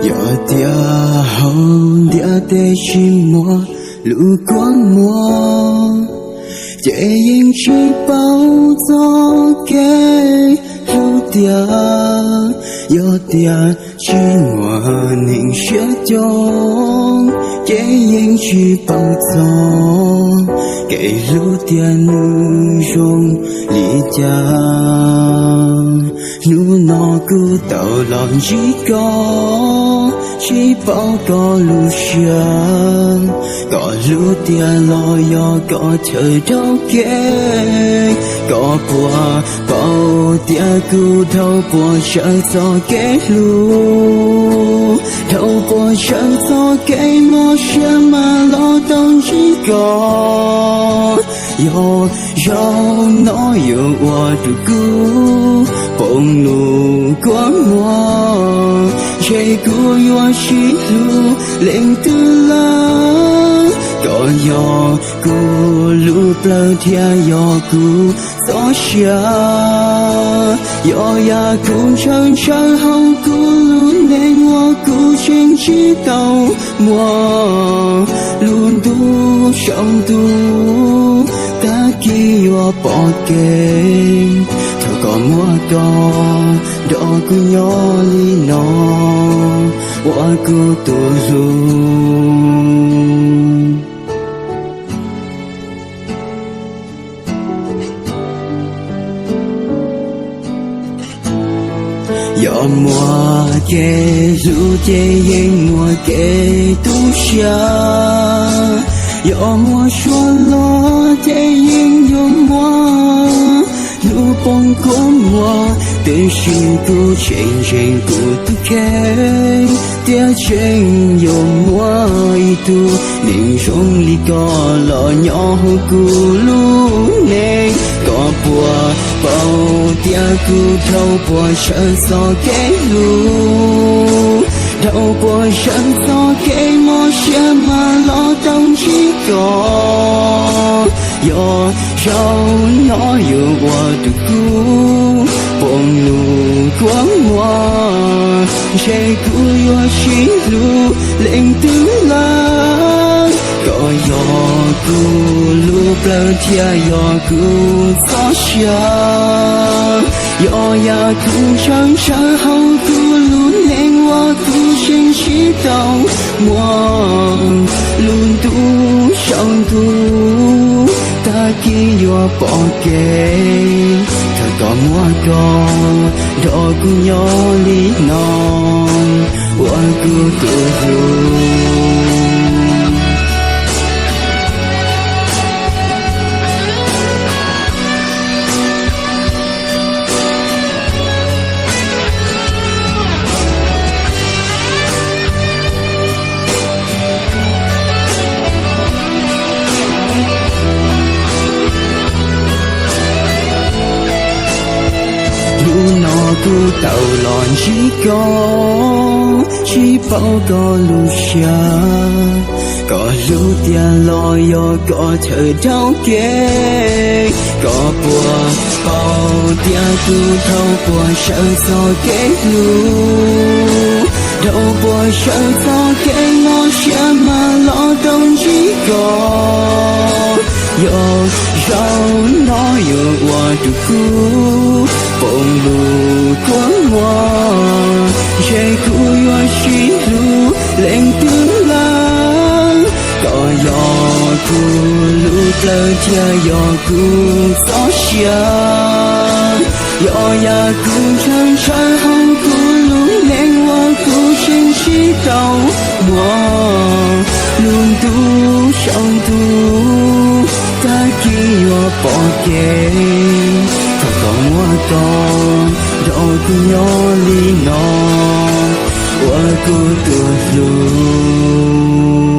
Yog tias hauv ntiaj teb tsis muaj lub kua muag, ces yeej tsis paub txog kev hlub tiag. Yog tias tsis muaj neeg siab coob, ces yeej tsis paub txog kev hlub tiag nws zoo li cas. Hnub no kuv tau los ntsib koj, tsis paub koj lub siab, koj hlub tiag los yog koj chaw dhau kev. Koj puas paub tias kuv dhau puas sawv txog kev hlub, dhau puas sawv txog kev mob siab mas los tau ntsib koj. Yog zaum no yuav ua rau kuv poob lub kua muag, ntshe kuv yuav tsis hlub leej twg lawm. Koj yog kuv lub plawv thiab yog kuv txoj sia, yog yam kuv ntshaw ntshaw hauv kuv lub neej uas kuv tseem tsis tau muaj lub ntuj saum ntuj, tag kis yuav pom kev. Thov koj muab koj nrog kuv nyob li no, ua kuv tus hlub. Yog muaj kev hlub ces yeej muaj kev tu siab, yog muaj suab los ces yeej yuav muaj hnub poob kua muag. Tiam sis kuv tseem ntseeg kuv tus kheej, tias tseem yuav muaj ib tug neeg zoo li koj los nyob hauv kuv lub neej. Koj puas paub tias kuv dhau puas sawv txog kev hlub, dhau puas sawv txog kev mob siab mas los tau ntsib koj. Yog zaum no yuav ua rau kuv poob lub kua muag, ntshe kuv yuav tsis hlub leej twg lawm. Koj yog kuv lub plawv thiab yog kuv txoj sia, yog yam kuv ntshaw ntshaw hauv kuv lub neej uas kuv tseem tsis tau muaj lub ntuj saum ntuj, tag kis yuav pom kev. Thov koj muab koj nrog kuv nyob li no, ua kuv tus hlub. Hnub no kuv tau los ntsib koj, tsis paub koj lub siab, koj hlub tiag los yog koj chaw dhau kev. Koj puas paub tias kuv dhau puas sawv txog kev hlub, dhau puas sawv txog kev mob siab mas los tau ntsib koj. Yog zaum no yuav ua rau kuv poob lub kua muag, ntshe kuv yuav tsis hlub leej twg lawm. Koj yog kuv lub plawv thiab yog kuv txoj sia, yog yam kuv ntshaw ntshaw hauv kuv lub neej uas kuv tseem tsis tau muaj lub ntuj saum ntuj, tag kis yuav pom kev. Thov koj muab koj nrog kuv nyob li no, ua kuv tus hlub.